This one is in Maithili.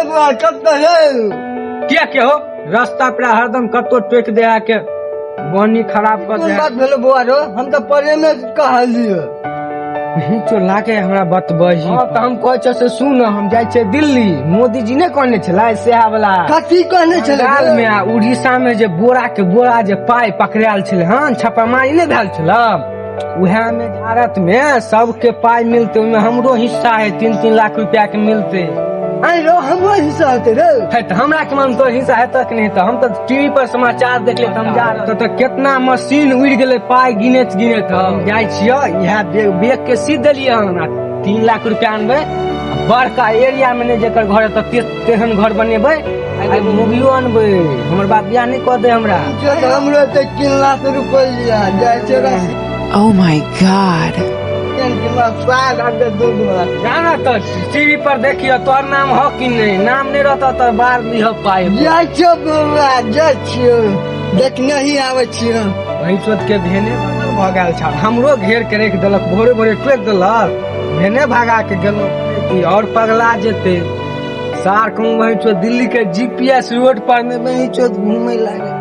बुआ कतऽ रे? किया के हो रास्ता पर हरदम कतौ टोकि दे आके बनी खराब कर कोन दे। बात भेलो बौआ रो? हम तऽ प्रेमे कहलियो। चो लागे हमरा बतबही। हँ तऽ हम कहै छियै से सुन, हम जाइ छियै दिल्ली। मोदी जी नहि कहने छलै सएह वाला? कथी कहने छलै? बंगाल में आ उड़ीसा में जे बोरा के बोरा जे पाइ पकड़ायल छलै हन, छापामारी नहि भेल छलै, उएह में भारत में सबके पाइ मिलतै, ओहिमे हमरो हिस्सा है, 3-3 लाख रुपया के मिलतै। आइ रो, हमरो हिस्सा होतै रे? है तऽ हमरा के मन तोर हिस्सा हेतै कि नहि हेतै? हम तऽ टीवी पर समाचार देखले तऽ हम जा रहल तऽ केतना मशीन उड़ि गेलै पाइ गिनैत गिनैत। हम जाइ छियै, इएह बैग बैग के सी देलियै हन आ 3 लाख रुपया अनबै आ बड़का एरिया मे नहि जेकर घर हेतै तेहन घर बनेबै आ एगो मुर्गियो अनबै। हमर बाप बियाह नहि कऽ दे हमरा। जो तऽ हमरो तऽ 3 लाख रुपैआ जाइ छै रसी। Oh my God. साग आगे दूध वाला। जाना तऽ टीवी पर देखियो, तोहर नाम हो कि नहि। नाम नहि रहतौ तऽ बार दिह पाइ। जाइ छियो बौआ, जाइ छियो, देखने ही आबै छियो। वही सोच के भेने बगल भऽ गेल छल, हमरो घेर के राखि देलक, भोरे भोरे टोकि देलक, भेने भगा के गेलहुँ और पगला जेते सार कहूँ। वही चो दिल्ली के जीपीएस रोड पर में वही चो घूमे लागे।